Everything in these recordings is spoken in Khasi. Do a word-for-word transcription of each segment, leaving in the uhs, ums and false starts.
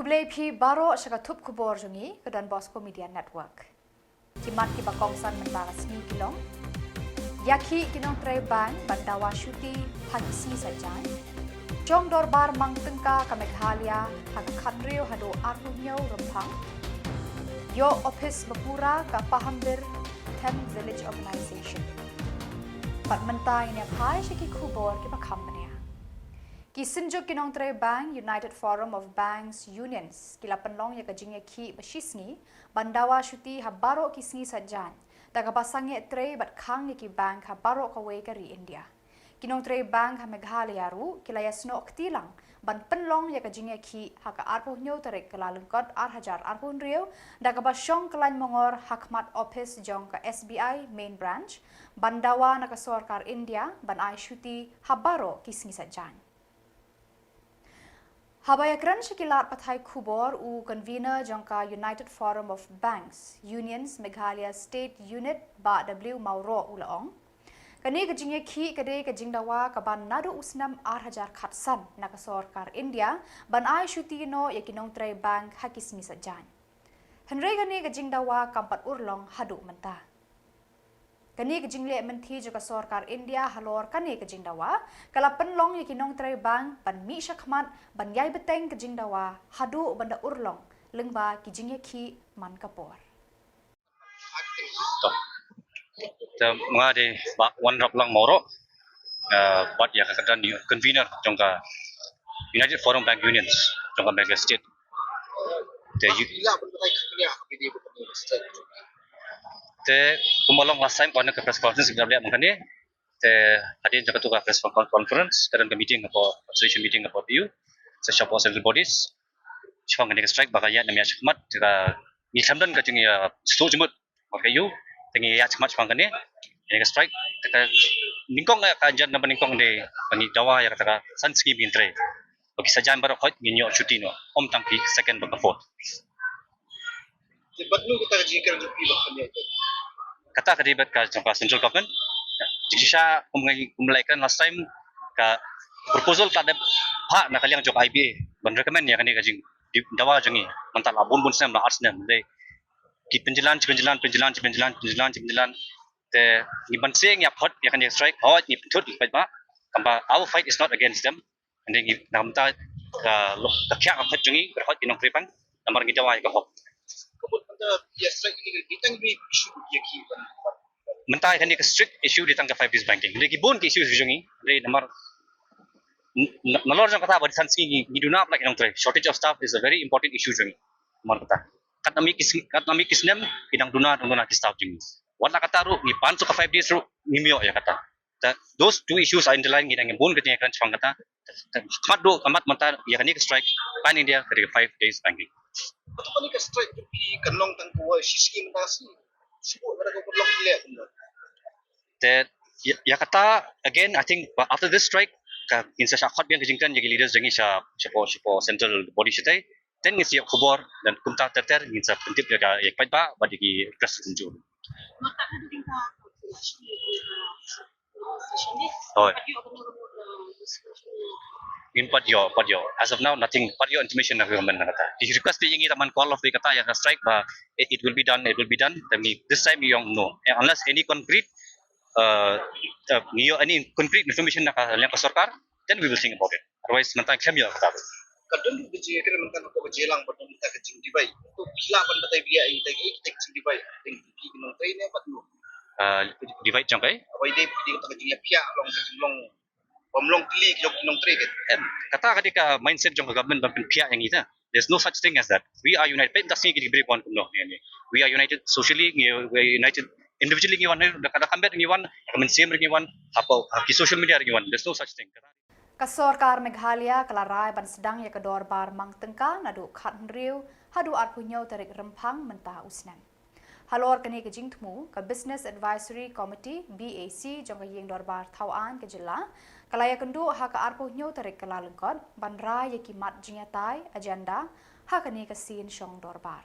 Khublei phi baroh sha ka thup khubor jong ngi ka Don Bosco Media Network. Ki mat kiba kongsan mynta ka sngi ki long: Ïakhih ki nongtrei bank ban dawa shuti ha ki sngi Saitjaiñ. Jong dorbar mang tyngka ka Meghalaya ha ka khathynriew haduh arphew hynñiew Rymphang. Ïoh ophis ba pura ka Pahambir Them Village Organisation. Bad mynta ngin ïa phai sha ki khubor kiba kham bniah. Ki synjuk ki nongtrei bank, United Forum of Banks Unions, ki la pynlong ïa ka jingïakhih ba shisngi ban dawa shuti ha baroh ki sngi Saitjaiñ, da kaba sangeh trei bad khang ïa ki bank ha baroh kawei ka ri India. Ki nongtrei bank ha Meghalaya ruh ki la ïasnoh kti lang ban pynlong ïa ka jingïakhih ha ka arphew hynñiew tarik Kyllalyngkot ar hajar arphew hynriew, da kaba shong kyllain mongor ha khmat ophis jong ka S B I Main Branch, ban dawa na ka sorkar India ban ai shuti ha baroh ki sngi Saitjaiñ. Haba ïakren sha ki lad pathai khubor, u convener jong ka United Forum of Banks Unions Meghalaya State Unit, Bah W Mawroh, u la ong, kane ka jingïakhih ka dei ka jingdawa kaba naduh u snem ar hajar khatsan na ka sorkar India ban ai shuti noh ïa ki nongtrei bank ha ki sngi Saitjaiñ. Hynrei kane ka jingdawa kam pat urlong haduh mynta. Kane ka jingleh mynthi jong ka sorkar India halor kane ka jingdawa ka la pynlong ïa ki nongtrei bank ban mih shakhmat ban ïai bteng ka jingdawa haduh ban da urlong lyngba ki jingïakhih man ka por. Te nga dei Bah Wanraplang Mawroh, eh, bad ïa ka kyrdan convener jong ka United Forum Bank Unions jong ka Meghalaya State. Te ïa, te kumba long last time, kane ka press conference ngi la leh mynta kane. Te hadien jong katu ka press conference ka don ka meeting hapoh, consultation meeting hapoh P U, sa shapoh central bodies. Shaphang kane ka strike ba ka ïaid ne ym ïaid shakhmat, te ka, ngi khlem don ka jingïasngewthuh jingmut bad ka P U, te ngi ïaid shakhmat shaphang kane, kane ka strike. Te ka nyngkong, ka jan naba nyngkong dei ba ngi dawa ïa kata ka san sngi ba ngin trei. Ba ki Saitjaiñ baroh khoit ngin ïoh shuti noh, ym tang ki second bad ka fourth. Te bad nu kata ka jingkren jong phi ba kan ïa, kata ka dei bad ka jong ka central government. Jingshisha kum ngi, kum la ïakren last time, ka proposal ka dep phah na ka liang jong ka I B A ban recommend ïa kane ka jingdawa jong ngi. Mynta la bun bun snem, la ar snem. Dei ki pynjlan, ki pynjlan, pynjlan, ki pynjlan, pynjlan, ki pynjlan. Te ngi ban seng ïa phot ïa kane ka strike, hooid ngi pynthut ïa ka paidbah. Tangba our fight is not against them. Hynrei ngi, na ka bynta ka, ka khiah ka phet jong ngi, ka dei hooid ki nongtrei bank, namar ngi dawa ïa ka hok. Ka mut mynta ïa strike kine ki tang ki issue ïa ki ban, mynta kane ka strict issue dei tang ka five days banking. Hynrei ki bun ki issue jong ngi, hynrei namar n-, n-, nalor jong kata ba dei san sngi ngi, ngi duna palat ki nongtrei. Shortage of staff is a very important issue jong ngi. Namar kata, katno mih ki sn-, katno mih ki snem ki dang duna, dang duna ki staff jong ngi. Wat la kata ruh ngi pan suk ka five days ruh ngim ïoh ïa kata. That, those two issues are intertwined, ngi dang ïa bun ka jingïakren shaphang kata. Khmat duh ka mat mynta ïa kane ka strike pan India ka dei ka five days banking. Katu kane ka strike jong phi kan long tang kawei shi sngi mynta shi, shi buh mynta ka long leh kumno. Te ïa, ïa kata, again, I think, after this strike ka ngin sa shah khot biang ka jingkren ïa ki leaders jong ngi sha, shapoh, shapoh central body shatei. Then ngin sa ïoh khubor, then kumta ter ter ngin sa pyntip ïa ka, ïa ki paidbah bad ïa ki press release. Hooid. Ngim pat ïoh, pat ïoh. As of now, nothing, pat ïoh information na government na kata. Ki request ïa ngi tang ban call off ïa kata, ïa ka strike ba it, it will be done, it will be done. Te ngi, this time ngi ong no. Eh, unless any concrete, uh, uh, ngi ïoh any concrete information na ka liang ka sorkar, then we will think about it. Otherwise mynta khlem ïoh kata. Ka don ruh ka jingïakren mynta hapoh ka jingïalang bad mynta ka jingdivide. To phi lah ban batai biang ïa kita ki, kita ki jingdivide. Teng ki nongtrei ne bad no. Ah, divide jong kai? Wai dei phi dei kata ka jingïaphiah long ka jinglong bym long kli ki long ki nongtrei ke. Em, kata ka dei ka mindset jong ka government ban pynphiah ïa ngi ta. There's no such thing as that. We are united. Peit mynta sngi ki dei ki briew ban kumno. We are united socially, we are united individually, ngi wan da ka, da ka mynsiem ngi wan, hapoh ki social media ngi wan. There's no such thing. Ka sorkar Meghalaya ka la rai ban sdang ïa ka dorbar mang tyngka naduh khathynriew haduh arphew hynñiew tarik Rymphang mynta u snem. Halor kane ka jingthmu, ka Business Advisory Committee, B A C, jong ka Ïing Dorbar Thawaiñ ka jylla ka la ïakynduh ha ka arphew hynñiew tarik Kyllalyngkot ban rai ïa ki mat jingïatai, agenda, ha kane ka sien shong dorbar.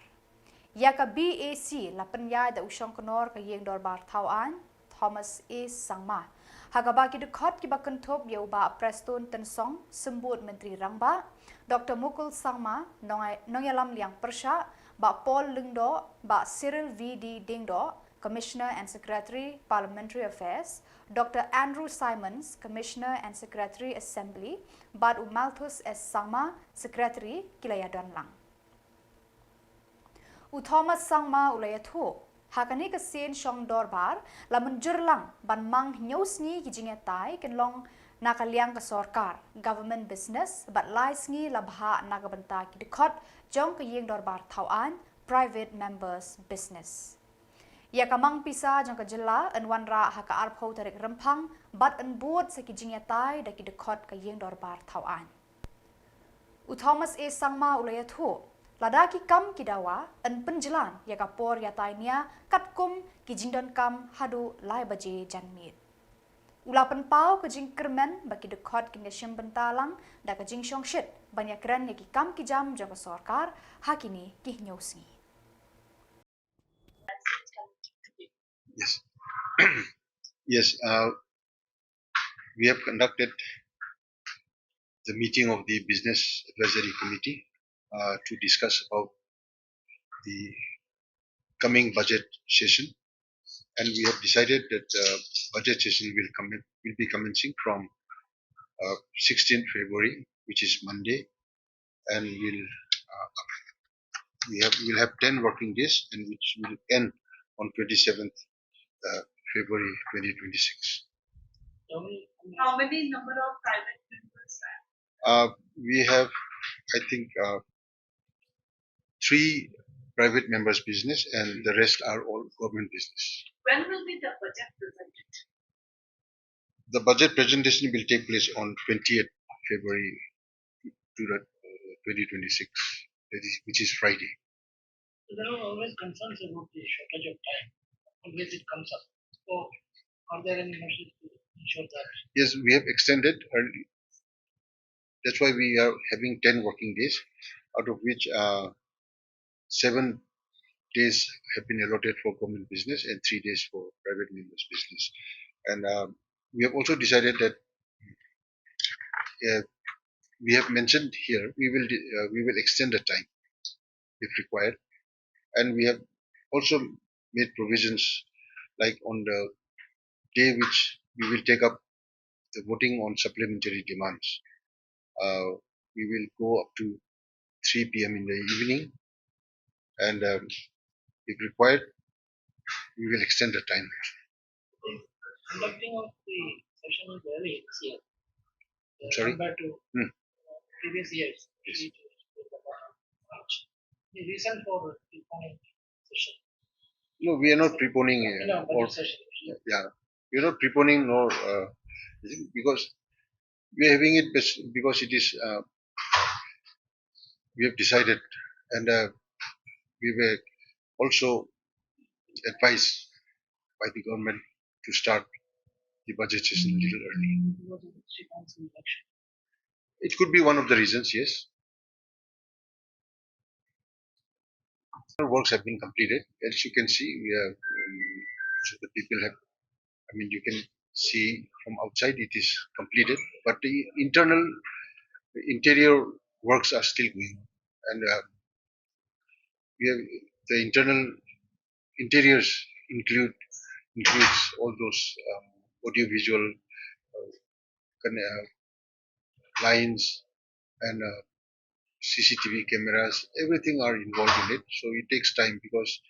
Ïa ka B A C la pynïaid da u shongknor ka Ïing Dorbar Thawaiñ, Thomas A Sangma, Ha kaba ki dkhot kiba kynthup ïa u Bah Prestone Tynsong, Symbud Myntri Rangbah, Doctor Mukul Sangma, Nongai-, Nongïalam Liang Pyrshah, Bah Paul Lyngdoh, Bah Cyril V D Diengdoh, Commissioner and Secretary Parliamentary Affairs, Doctor Andrew Simons, Commissioner and Secretary Assembly, bad u Malthus S Sangma, Secretary, ki la ïadon lang. U Thomas Sangma u la ïathuh, ha kane ka sien shong dorbar la mynjur lang ban mang hynñiew sngi ki jingïatai, kin long na ka liang ka sorkar, government business, bad lai sngi la bhah na ka bynta ki dkhot jong ka ïing dorbar thaw aiñ, private members business. Ïa ka mang pisa jong ka jylla yn wanrah ha ka arphew tarik Rymphang bad yn bud sa ki jingïatai da ki dkhot ka ïing dorbar thaw aiñ. U Thomas A Sangma u la ïathuh, lada ki kam ki dawa yn pynjlan ïa ka por ïatai nia katkum ki jingdonkam haduh lai baje janmiet. U la pynpaw ka jingkyrmen ba ki dkhot kin ïashim bynta lang da ka jingshongshit ban ïakren ïa ki kam ki jam jong ka sorkar ha kine ki hynñiew sngi. Yes. Yes, uh, we have conducted the meeting of the Business Advisory Committee uh, to discuss about the coming budget session, and we have decided that uh, budget session will come will be commencing from uh, sixteenth February, which is Monday, and will uh, we have will have ten working days, and which will end on twenty-seventh uh, February twenty twenty-six. How many number of private members? Uh, we have, I think, uh, three private members' business, and the rest are all government business. When will be the budget presented? The budget presentation will take place on twentieth February to the, uh, twenty twenty-six, that is, which is Friday. So there are always concerns about the shortage of time. Always it comes up. So are there any measures to ensure that? Yes, we have extended early. That's why we are having ten working days, out of which uh, seven days have been allotted for government business and three days for private members' business. And um, we have also decided that uh, we have mentioned here we will uh, we will extend the time if required, and we have also made provisions like on the day which we will take up the voting on supplementary demands. Uh, we will go up to three p.m. in the evening, and um, if required, we will extend the time. Conducting of the session is early this year. I'm sorry? Compared to Hmm. Previous years. Yes. The reason for the session. No, we are not preponing. You know, Uh, or, budget session. Yeah, we are not preponing nor uh, because we are having it bes- because it is uh, we have decided, and uh, we were also advised by the government to start the budget session a little early. It could be one of the reasons, yes. Works have been completed. As you can see, we are, um, so the people have, I mean, you can see from outside it is completed, but the internal, the interior works are still going on. And uh, we have the internal interiors include includes all those um, audiovisual uh, con- uh, lines and uh, C C T V cameras. Everything are involved in it, so it takes time because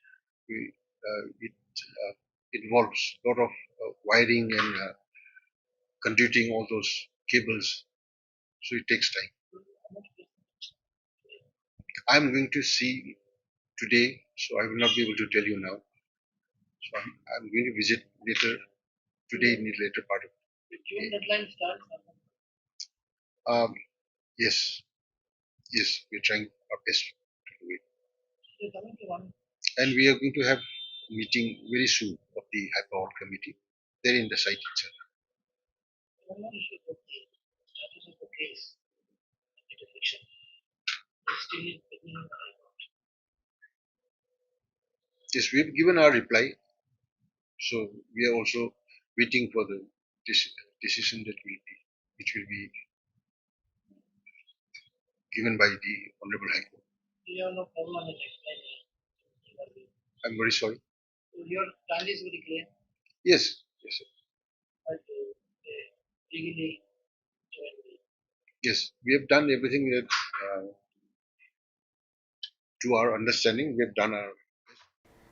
we, uh, it uh, involves a lot of uh, wiring and uh, conduiting all those cables. So it takes time. I'm going to see today, so I will not be able to tell you now. So I'm, I'm going to visit later today in the later part of The June deadline starts. um, yes, yes, we're trying our best to do it. So coming to one, And we are going to have a meeting very soon of the high powered committee. They're in the site itself. one more issue about the status of the case. The eviction. It's still pending in the High Court. Yes, we've given our reply. So we are also waiting for the dec- decision that will be, which will be given by the Honorable High Court. I'm very sorry. Your plan is very clear. Yes, yes, sir. Yes, we have done everything that, uh, to our understanding. We have done our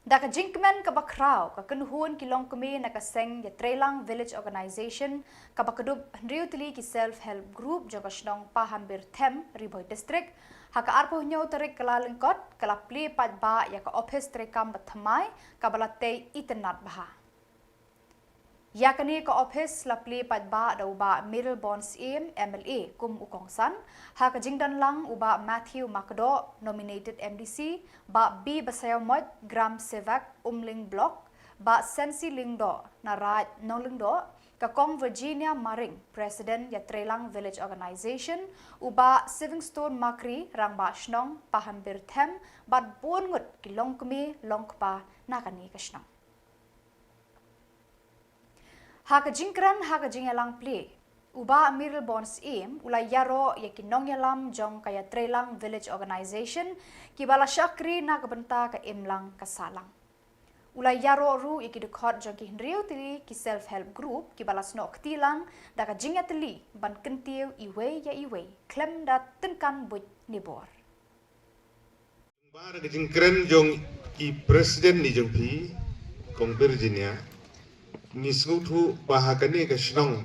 Da ka jingkmen kaba khraw, ka kynhun ki longkmie na ka seng Ïatreilang Village Organization, kaba kdup hynriew tylli ki Self Help Group jong ka shnong Pahamberthem, Ri Bhoi District, ha ka arphew hynñiew tarik Kyllalyngkot, ka la plie paidbah ïa ka ophis treikam bathymmai, kaba la tei itynnad bha. Ïa kane ka ophis la plie paidbah da u Bah Mayralborn Syiem, M L A, kum u kongsan, ha ka jingdon lang u Bah Matthew Makdoh, nominated M D C, Bah B Basaiawmoit, Gram Sevak, Umling Block, Bah Sensi Lyngdoh, Naraid Nonglyngdoh, ka Kong Virginia Maring, President Ïatreilang Village Organization, u Bah Savingstone Makri, Rangbah Shnong, Pahamberthem, bad bun ngut ki longkmie, longkpa, na kane ka shnong. Ha ka jingkren, ha ka jingïalang plie, u Bah Mayralborn Syiem, u la ïaroh ïa ki nongïalam jong ka Ïatreilang Village Organization, kiba la shakri na ka bynta ka imlang ka sahlang. U la ïaroh ruh ïa ki dkhot jong ki hynriew tylli ki Self Help Group, kiba la snoh kti lang, da ka jingïatylli, ban kyntiew iwei ïa iwei, khlem da tyngkan buit ne bor. Ba da ka jingkren jong i President ni jong phi, Kong Virginia, ngi sngewthuh ba ha kane ka shnong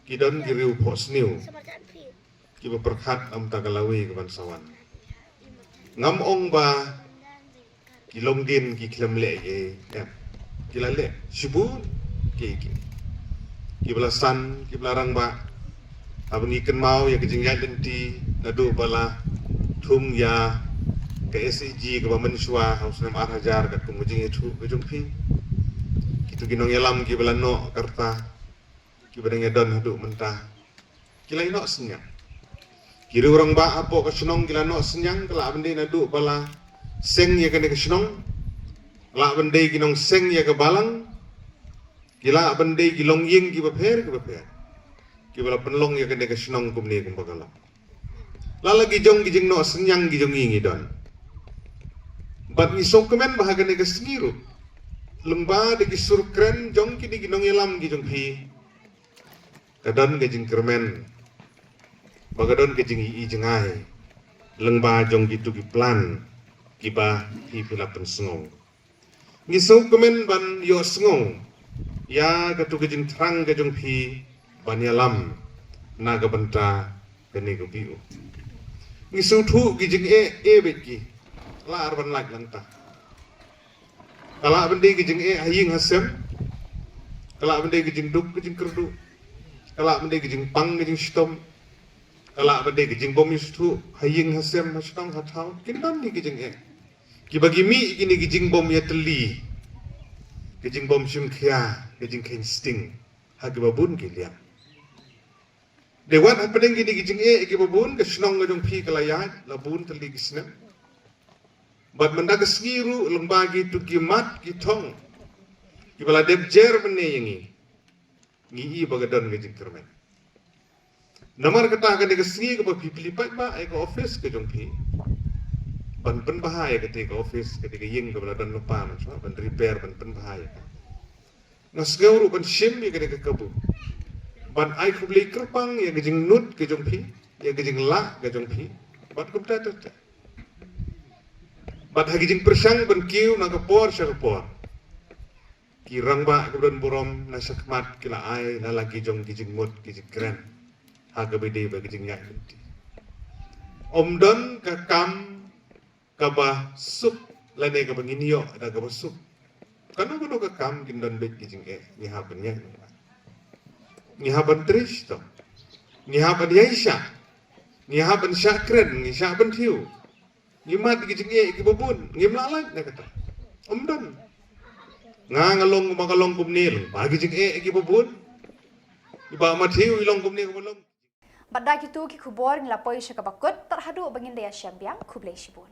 ki don ki riewphohsniew kiba pyrkhat namar ka lawei ka ban sa wan. Ngam ong ba ki longdien ki khlem leh ei ei, em. Ki la leh shibun kiei kiei. Kiba la san, kiba la rangbah. Haba ngi kynmaw ïa ka jingïaid lynti naduh ba la thung ïa ka S A G kaba mynshuwa ha u snem ar hajar, katkum ka jingïathuh ka jong phi. Kito ki nongïalam kiba la noh ka rta, kiba dang ïadon haduh mynta, ki la ïeh noh synñiang. Ki riew rangbah hapoh ka shnong ki la noh synñiang, ka lah ban dei naduh ba la seng ïa kane ka shnong, ka lah ban dei ki nongseng ïa ka balang, ki lah ban dei ki longïing kiba pher kiba pher, kiba la pynlong ïa kane ka shnong kumne kumba ka long. La la ki jong ki jingnoh synñiang ki jong ngi ngi don. Bad ngi sngewkmen ba ha kane ka sngi ruh, lyngba da ki sur kren jong kine ki nongïalam ki jong phi, ka don ka jingkyrmen, ba ka don ka jingïohi jngai lyngba jong kito ki plan kiba phi phi la pynsngew. Ngi sngewkmen ban ïohsngew ïa kato ka jingthrang ka jong phi ban ïalam na ka bynta kane ka V O. Ngi sngewthuh ki jingeh eh beit ki, la ar ban lait lang ta. Ka lah ban dei ka jingeh ha ïing ha sem. Ka lah ban dei ka jingduk ka jingkyrduh. Ka lah ban dei ka jingpang ka jingshitom. Ka lah ban dei ka jingbym ïasngewthuh ha ïing ha sem, ha shnong ha thaw. Kin don hi ka jingeh. Kiba ki mih kine ka jingbym ïatylli, ka jingbym shim khia, ka jingkheiñ sting ha kiba bun ki liang. Dei wat hapdeng kine ki jingeh kiba bun, ka shnong ka jong phi ka la ïaid la bun tylli ki snem. Bad mynta ka sngi ruh lyngba kito ki mat ki thong kiba la dep jer mynne ïa ngi, ngi i ba ka don ka jingkyrmen. Namar kata kane ka sngi kaba phi plie paidbah ïa ka office ka jong phi, ban pynbha ïa kata ka office, kata ka ïing kaba la don lypa mynshuwa, ban repair, ban pynbha ïa ka. Nga sngew ruh ban shim ïa kane ka kabu, ban ai khublei kyrpang ïa ka jingnud ka jong phi, ïa ka jinglah ka jong phi bad kumta ter ter. Bad ha ki jingpyrshang ban kiew na ka por sha ka por, ki rangbah kiba don burom na shakhmat ki la ai na la ki jong ki jingmut ki jingkren ha kaba ïadei bad ki jingïaid lynti. Ym don ka kam kaba suk lane kaba ngin ïoh da kaba suk. Kano kano ka kam kin don beit ki jingeh, ngi hap ban ïaid nongwan, ngi hap ban trei shitom, ngi hap ban ïaishah, ngi hap ban shah kren, ngi shah ban thiew. Ngi mad ki jingeh kiba bun, ngim lah lait na kata. Ym don. Nga nga long kumba nga long kumne, lyngba ki jingeh kiba bun. I Bah Matthew i long kumne kumba long. Bad da kito ki khubor ngi la poi sha kaba kut, tad haduh ba ngin da ïashem biang, khublei shibun.